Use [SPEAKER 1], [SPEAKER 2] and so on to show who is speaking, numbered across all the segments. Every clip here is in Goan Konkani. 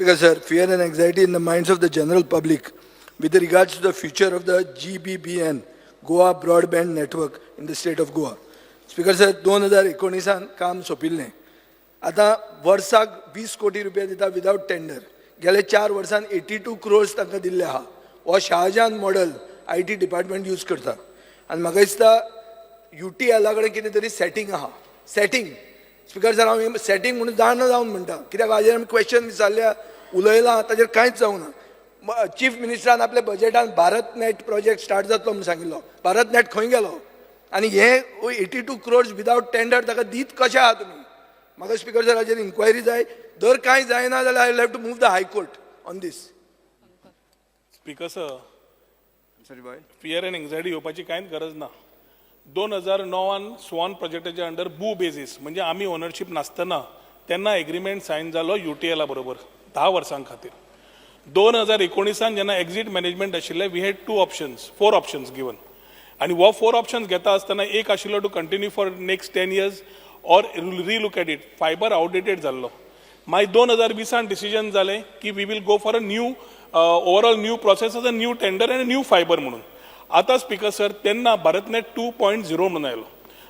[SPEAKER 1] Speaker sir, fear and anxiety in the minds of the general public with regards to the future of the GBBN, Goa Broadband Network, in the state of Goa. Speaker sir, 2019an काम सोंपिल्लें. आतां वर्साक 20 कोटी रुपया दिता विदावट टेंडर. गेले 4 वर्सान 82 क्रोर्स तांकां दिल्ले आहा. हो Shah Jahan model IT department use करता आनी म्हाका दिसता यूटीएला कडेन कितें तरी सेटींग आहा. सेटींग, स्पीकर सर, हांव सेटींग म्हणून जाणा जावन म्हणटा, कित्याक हाजेर आमी क्वेश्चन विचारल्या, उलयलां, ताजेर कांयच जावंक ना. चीफ मिनिस्टरान आपल्या बजेटान भारत नेट प्रोजेक्ट स्टार्ट जातलो म्हणून सांगिल्लो. भारत नेट खंय गेलो? आनी हे 82 क्रोर्स विदावट टेंडर ताका दीत कशें आहा तुमी? म्हाका स्पीकर सर, हाजेर इन्क्वायरी जाय. जर कांय जायना जाल्यार I have to move the High Court on this.
[SPEAKER 2] Speaker sir, fear and anxiety येवपाची कांयच गरज ना. 2009an swan प्रोजेक्टाच्या अंडर बू बेजीस, म्हणजे आमी ओनरशीप नासतना तेन्ना एग्रीमेंट सायन जालो युटीएला बरोबर 10 वर्सां खातीर. 2019an जेन्ना एक्झीट मॅनेजमेंट आशिल्लें, we had two options, four options given आनी हो फोर ऑप्शन्स घेता आसतना एक आशिल्लो to continue for next 10 years or relook at it. Fiber outdated जाल्लो. मागीर 2020an decision जालें की we will go for a new, overall new process as a new tender आनी न्यू फायबर म्हणून. आतां स्पीकर सर, तेन्ना भारतनेट 2.0 म्हणून आयलो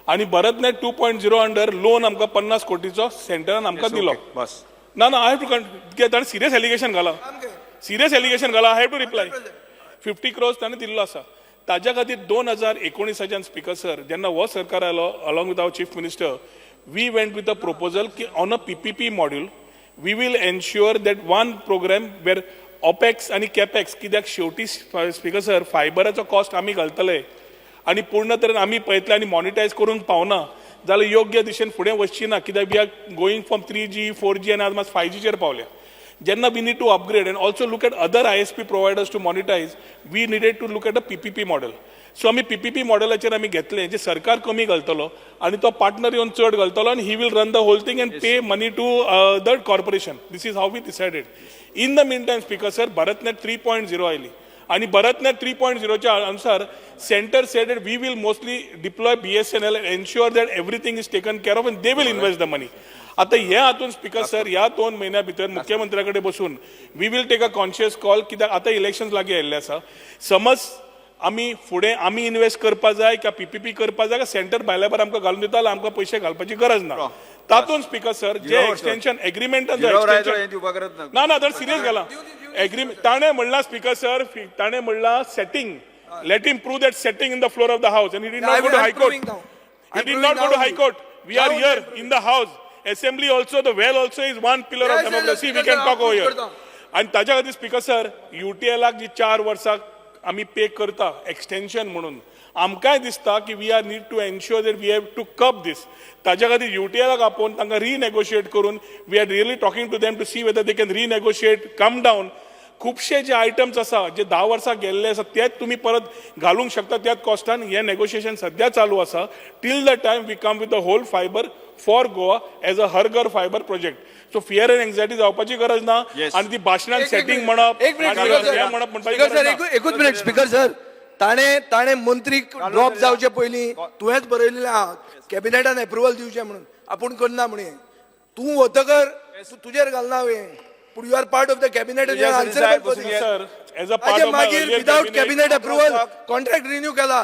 [SPEAKER 2] आनी भारतनेट 2.0 अंडर लोन आमकां 50 कोटीचो सेंटरान आमकां दिलो.
[SPEAKER 3] बस.
[SPEAKER 2] ना ना, I have to. ताणें सिरियस एलिगेशन घाला, सिरियस एलिगेशन घाला. I have to reply. 50 crores ताणें दिल्लो आसा. ताज्या खातीर 2019च्यान, स्पीकर सर, जेन्ना हो सरकार आयलो, along with our Chief Minister, we went with a proposal की on a PPP module we will ensure that one program where opex आनी कॅपेक्स, कित्याक शेवटी, स्पीकर सर, फायबराचो कॉस्ट आमी घालतले आनी पूर्ण तरेन आमी पळयतले आनी मॉनिटायज करूंक पावना जाल्यार योग्य दिशेन फुडें वचची ना, कित्याक we are going from 3G, 4G आनी आज मात 5Gचेर पावल्या. जेन्ना we need to upgrade and also look at other ISP providers to monetize, we needed to look at a PPP model. So आमी पीपीपी मॉडेलाचेर आमी घेतलें, जे सरकार कमी घालतलो आनी तो पार्टनर येवन चड घालतलो आनी he will run the whole thing and pay money to the corporation. This is how we decided. In the meantime, Speaker sir, BharatNet 3.0 आयली आणि भरतनेट 3.0च्या अनुसार center said we will mostly deploy BSNL and ensure that everything is taken care of and they will invest the money. आता हे हातून, स्पीकर सर, ह्या 2 म्हयन्या भितर मुख्यमंत्र्या कडेन बसून we will take a conscious call, कित्याक आतां इलेक्शन लागीं आयिल्लें आसा. समज आमी फुडें आमी इन्वेस्ट करपा जाय काय पीपीपी करपा जाय, काय सेंटर भायल्या भायर आमकां घालून दिता जाल्यार आमकां पयशे घालपाची गरज ना. तातूंत, स्पीकर सर, जे एक्सटेन्शन एग्रीमेंटान जो एक्सटेन्शन ना ना, तर सिरियस घाला एग्रीमेंट. ताणें म्हणलां, स्पीकर सर, ताणें म्हणलां setting. Let him prove that setting in the floor of the house, and he did not go to High Court. He did not go to High Court. We are here in the house. Assembly also, the well also is one pillar of democracy. We can talk over here. आणि ताच्या खातीर, स्पीकर सर, युटीएलाक जी 4 वर्सां आमी पे करता एक्सटेन्शन म्हणून, आमकांय दिसता की we are need to ensure that we have to curb this. ताच्या खातीर युटीएलाक आपोवन तांकां रिनेगोशिएट करून, we are really talking to them to see whether they can renegotiate, come down. खुबशे जे आयटम्स आसा, जे 10 वर्सां गेल्ले आसा, तेच तुमी परत घालूंक शकता त्याच कॉस्टान. हे नेगोशिएशन सध्या चालू आसा till the time we come with the whole fiber for Goa as a हर घर fiber project. So fear and anxiety जावपाची गरज ना. आनी ती भाशणान सेटींग म्हणप
[SPEAKER 1] एक मिनिट.
[SPEAKER 2] आनी हें म्हणप म्हणपाची
[SPEAKER 1] स्पीकर सर,
[SPEAKER 2] गरज ना.
[SPEAKER 1] एकूच मिनिट, स्पीकर सर. ताणे ताणे मंत्री ड्रॉप जावचे पयलीं तुवेंच बरयलेलें आहा, कॅबिनेटान एप्रुवल दिवचें म्हणून. आपूण करना म्हण. तूं वतकर तूं तुजेर घालना हांवें, पूण you are part of the cabinet.
[SPEAKER 2] Sir, as a part of
[SPEAKER 1] मागीर without cabinet approval contract renew केला.